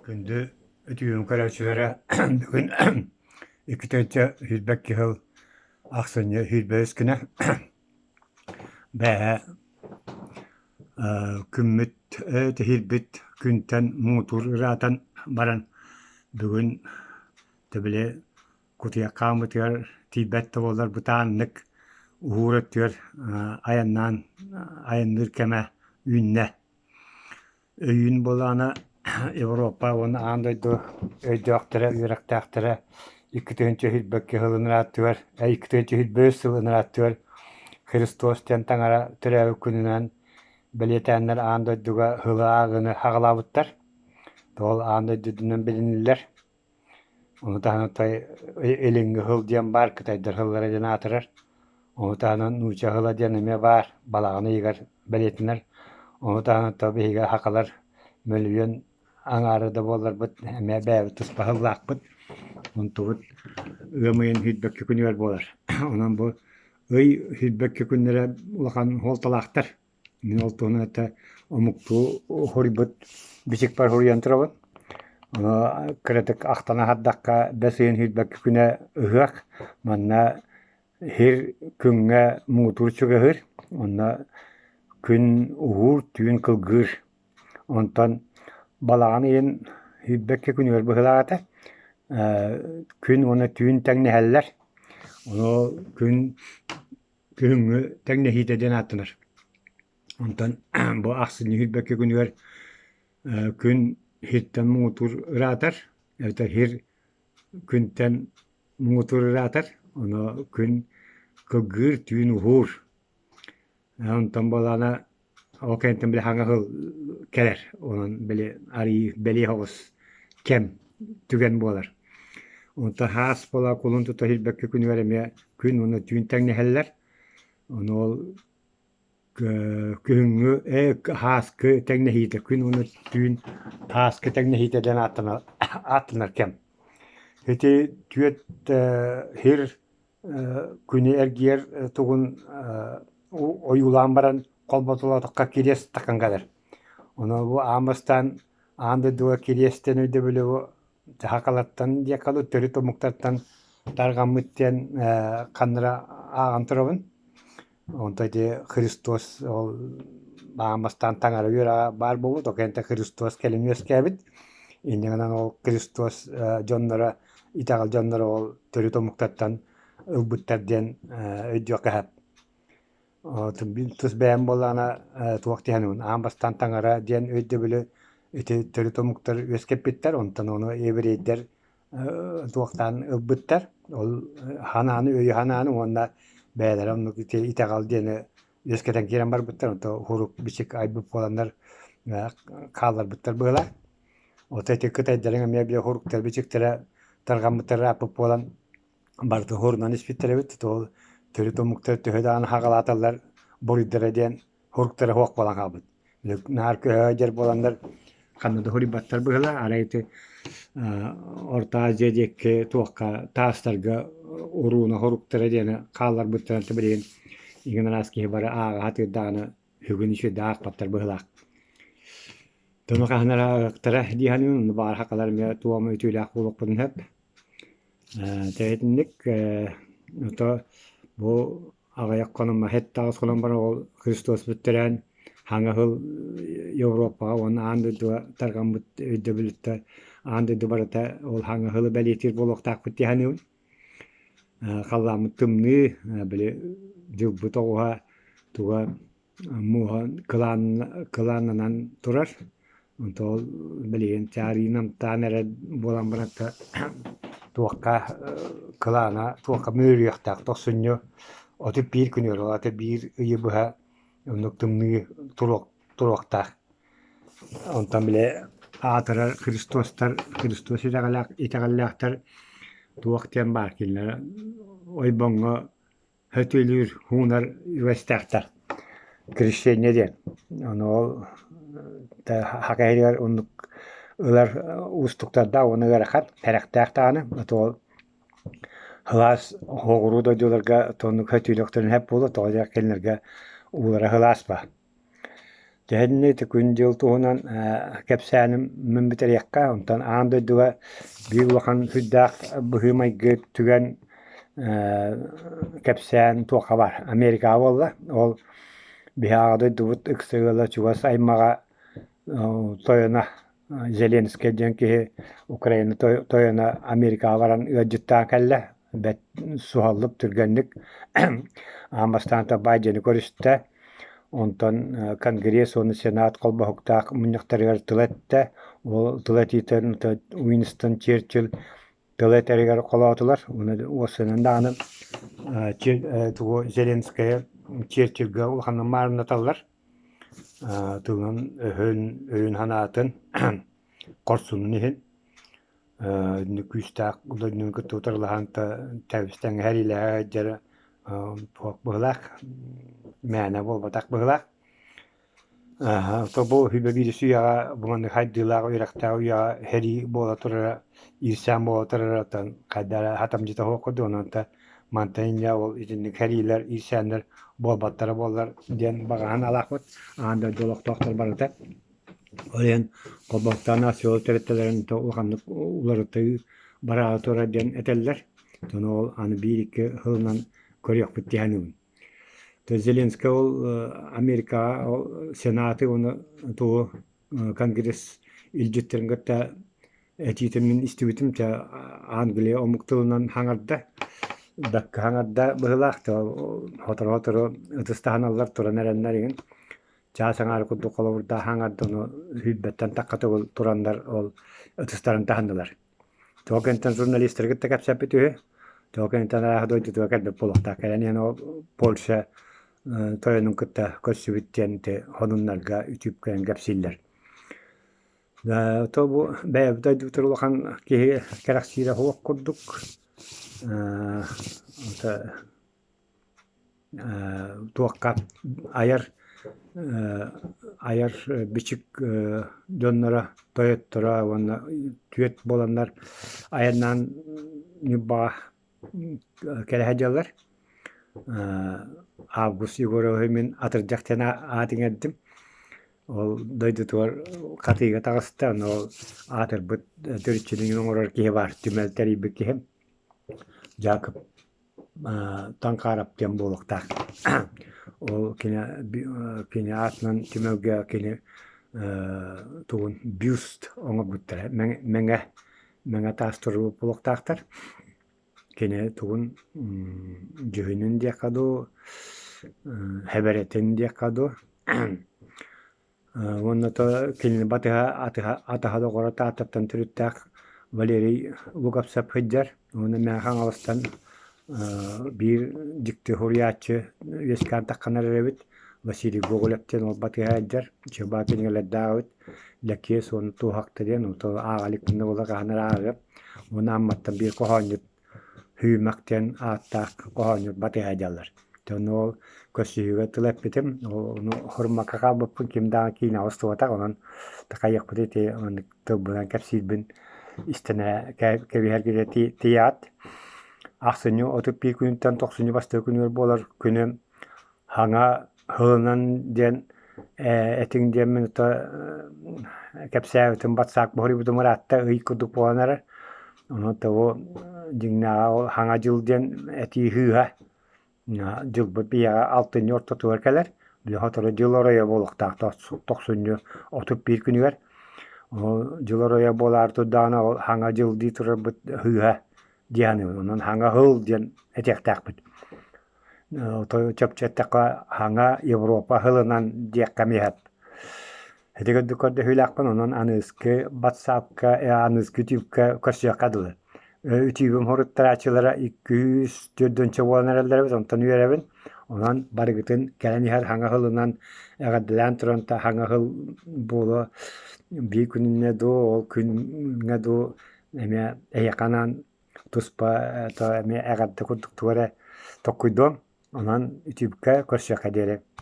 Күндү үтүөм көрөөччүлэрэ бүгүн 2 сыл ахсынньы 25 күнэ бээһэ күммүт тэһиирбит күнтэн муҥутуур ыраатан баран бүгүн били кутуйах хааммытыгар тиийбэт да буоллар бытааннык уһуур өттүгэр айаннаан айанныыр кэмэ үүннэ. Өйүүн буоллаҕына Европа уонна аан дойду өйдөөхтөрө, үөрэхтээхтэрэ 2022 сылын ырааттыгар, 2023 сылын ырааттыгар Христос диэн таҥара төрөөбүт күнүнэн бэлиэтээннэр аан дойдуга сылы ааҕыыны саҕалаабыттар. Ол аан дойду үрдүнэн билиниллэр. Ону таһынан Илиҥҥи сыл диэн баар, кытайдар сыллара диэн аатырар. Ону таһынан нуучча сыла диэн эмиэ баар, балаҕан ыйыгар бэлиэтэнэр. Ону таһынан биһиги сахалар мөлүйүөн аҥаара да буолларбыт эмиэ бэйэбит туспа сыллаахпыт. Онтубут ыам ыйын сүүрбэккэ күнүгэр буолар. Онон бу ый сүүрбэккэ күннэрэ улахан суолталаахтар. Мин ол туһунан этэ омуктуу суруйбут бичикпэр суруйан турабын. Ону кыратык ахтан аһардахха, бэс ыйын сүүрбэккэ күнэ ыһыах. Манна сир күҥҥэ муҥутуур чугаһыыр, онно күн уһуур, түүн кылгыыр. Онтон балаҕан ыйын сүүрбэккэ күнүгэр быһыылаах этэ. Күн уонна түүн тэҥнэһэллэр. Ону күн күһүҥҥү тэҥнэһиитэ диэн ааттанар. Онтон бу ахсынньы сүүрбэккэ күнүгэр күн сиртэн муҥутуур ыраатар, эбэтэр сир күнтэн муҥутуур ыраатар, ону күн кылгыыр, түүн уһуур. Онтон буоллаҕына ол кэнниттэн били хаҥа сыл кэлэр, онон били арыйыы бэлиэ соҕус кэм, түгэн буолар. Онтон хаас буола кулун тута сүүрбэккэ күнүгэр эмиэ күн уонна түүн тэҥнэһэллэр. Ону ол күһүҥҥү һааскы тэҥнэһиитэ күн уонна түүн һааскы тэҥнэһиитэ диэн ааттанар ааттанар кэм. Ити түөрт сир күнү эргийэр тугун ойуулаан баран холботолоотоххо кириэс таххан кэлэр. Ону бу аан бастаан аан дойдуга кириэс диэн өйдөбүлү бу сахалартан диэххэ дуу, төрүт омуктартан тарҕаммыт диэн ханна эрэ ааҕан турабын. Онто ити Христос ол аан бастаан таҥара үөрэҕэ баар буолбут, ол кэнниттэн Христос кэлин үөскээбит. Инньэ гынан ол Христос дьонноро, итэҕэл дьонноро ол төрүт омуктартан ылбыттар диэн өйдүөххэ сөп. Тус бэйэм буоллаҕына туох диэн аан бастаан таҥара диэн өйдөбүлү ити төрүт омуктар үөскэппиттэр, онтон ону еврейдэр туохтаан ылбыттар. Ол ханааны, өйү ханааны уонна бэйэлэрэ оннук ити итэҕэл диэни үөскэтэн киирэн барбыттар. Онто урук бичик айбыт буоланнар хаалларбыттар быһыылаах. Ото ити кытайдарыҥ эмиэ били уруктар бичиктэрэ тарҕаммыттар ырааппыт буолан барыта уһурунан испиттэр эбит. Ол төрүт омуктар төһө даҕаны хаҕалааталлар буруйдара диэн Уһуктара суох буолан хаалбыт. Наар көһө буоланнар ханна да уһуруйбаттар быһыылаах. Арай ити Орто Азия диэки туохха таастарга урууна уһуруктара диэни хаалларбыттарын билигин игин араас киһи бары ааҕа сатыыр даҕаны бүгүн үчүгэйдик аахпаттар быһыылаах. Тону хаһан эрэ ааҕыахтара дии саныыбын, онно баҕар сахалар эмиэ туом үтүөлээх буолуохпутун сөп. Итинник ото бу аҕыйах хонумма 7-8 хонон баран ол Христоспут төрөөн хаҥа сыл Европаҕа уонна аан дойдуга тарҕаммыт өйдөбүлүттэн аан дойду барыта ол хаҥа сылы бэлиэтиир буолуохтаахпыт дии саныыбын. Халлааммыт тымныы, били дьылбыт оҕуһа туга мууһа кылааннанан турар. Онтон ол билигин чаарыйын амтаан эрэр буолан баран туохха кылаана туохха мүрүөхтээх тохсунньу 31 күнүгэр ол аата биир ыйы быһа оннук тымныы туруохтаах. Онтон били аатырар Христостар Христос итэҕэллээхтэр туох диэн баар кинилэр ойбоҥҥо Сөтүөлүүр, уунар үгэстээхтэр. Крещение диэн. Ону ол саха иһигэр оннук ылар уустуктардаах уонна ыарахан, сэрэхтээх даҕаны. Ото ол сылаас соҕуруу дойдуларга оннук сөтүөлүөхтэрин сөп буолуо, тоҕо диэтэххэ кинилэргэ уулара сылаас баар. Дьэ ити күн-дьыл туһунан кэпсээним мин бүтэриэххэ, онтон аан дойдуга биир улахан сүрдээх быһыы-майгы түгэн кэпсээн туохха баар Америкаҕа буолла. Ол биһи аҕа дойдубут ыкса ыала чугас аймаҕа тойоно Зеленскэй диэн киһи Украина тойоно Америкаҕа баран ыалдьыттаан кэллэ. Бэрт суһаллык, түргэнник аан бастаан Байдены көрүстэ. Онтон Конгресс уонна Сенат холбоһуктаах мунньахтарыгар тыл эттэ. Ол тыл этиитин Уинстон Черчилль тыл этэригэр холоотулар. Уонна уопсайынан даҕаны тугу Зеленскэйи Черчилльгэ улаханнык маарыннаталлар. Тылын өһүн, өйүн-санаатын, хорсунун иһин күүстээх дойдуну кытта утарылаһан тэбис-тэҥҥэ сэриилэһэ сылдьар туох быһыылаах, мээнэ буолбатах быһыылаах. Бу сүүрбэ биирис үйэҕэ бу маннык хайдыылаах үөрэхтээх үйэҕэ сэрии буола турара, иирсээн буола турара оттон хайдах эрэ хатамдьыта суох курдук, онон мантан инньэ ол итинник сэриилэр, иирсээннэр буолбаттара буоллар диэн баҕаһын алаахпыт аан дойду олохтоохтор барыта. Ол иһин холбоһуктаах нациялар тэрилтэлэрин улаханнык уларытыы бараары турар диэн этэллэр. Ону ол аны биир-икки сылынан көрүөхпүт дии саныыбын. Зеленскэй ол Америкаҕа ол Сенаты уонна тугу Конгресс илдьиттэрин кытта этиитин мин истибитим чэ Англия омук тылынан хаҥарда бэккэ хаҥарда быһыылаах сотору-сотору ытыс таһыналлар туран эрэннэр игин чаас аҥаара курдук холобурдаах хаҥарда ону сүүрбэттэн тахха төгүл тураннар ол ытыстарын таһыннылар. Тоҕо кэнниттэн журналистары кытта кэпсэппит үһү. Тоҕо кэнниттэн арааһа дойдутугар кэлбит буолуохтаах. Кэлэн иһэн ол Польша тойонун кытта көрсүбүт диэн ити сонуннарга үтүпкээн кэпсииллэр. То бу бэйэбит дойдубутугар улахан киһи кэрэхсиирэ суох курдук. Туохха айар айар бичик дьонноро, тойотторо уонна түөрт буоланнар айаннаан Ньурбаҕа кэлэ сылдьаллар. Август Егоровиһы мин атырдьах диэн аат иҥэрдим. Ол дойдутугар хатыыга таҕыста, ону ол аатырбыт төрүччүнүн оҥорор киһи баар, түмэл тэрийбит киһи Дьаакып Таҥхаарап диэн буолуохтаах. Ол кини кини аатынан түмэлгэ кини тугун бюст оҥорбуттара мэҥэ мэҥэ таас туруорбут буолуохтаахтар. Кини тугун дьүһүнүн диэххэ дуу, хэбэрэтин диэххэ дуу Уонна то кинини батыһа атыһа атаһа доҕоро Тааттаттан төрүттээх Валерий Луковцев сылдьар. Уонна Мэҥэ Хаҥаластан биир дьикти суруйааччы үөскээн таххан эрэр эбит. Василий Гоголев диэн ол батыһа сылдьар. Чыбаа кинигэлэрдээх эбит. Лэкиэс уонна Туоһахта диэн ото ааҕа иликпинэ буоллар хаһан эрэ ааҕыам. Уонна Амматтан биир хоһоонньут Һүүмэх диэн ааттаах хоһоонньут батыһа дьаллар. Дьон ол көрсүһүүгэ тыл эппитим, ону хормакка хаалбыппын ким даҕаны киинэҕэ устубатах, онон такайыахпыт ити маннык тылбынан кэпсиирбин истэн кэбиһэргэ тиийэҕит. Ахсынньы 31 күнүттэн тохсунньу бастакы күнүгэр буолар күнүм Хаҥа һылынан диэн этиҥ диэммин ото кэпсээбитим батсаак буһуруйбутум ыраатта ый курдук буолан эрэр. Ону того дьиҥнээҕэ ол Хаҥа дьыл диэн этии сыыһа. Дьылбыт биһиэхэ алтынньы ортотугар кэлэр. Били сотору дьыл оройо буолуохтаах тохсунньу 31 күнүгэр. Ол дьыл оройо буолаары турдаҕына ол Хаҥа дьыл дии турарбыт сыыһа дии саныыбын. Онон Хаҥа һыл диэн этиэхтээхпит. Чопчу эттэххэ, хаҥа Европа сылынан диэххэ эмиэ сөп. Ити курдук көрдөһүүлээхпин, онон аныгыскы батсаапка, аныгыскы ютубка көрсүөххэ дылы. Үтүүбүм хоруттарааччылара 204 буолан эрэллэр эбит, онтон үөрэбин. Онон барыгытын кэлэн иһэр хаҥа сылынан эҕэрдэлээн туран хаҥа сыл буолуо биир күнүнэ дуу, ол күҥҥэ дуу эмиэ эһиэхэ анаан туспа эмиэ эҕэрдэ курдук тугу эрэ толкуйдуом. Онон ютубка көрсүөххэ диэри.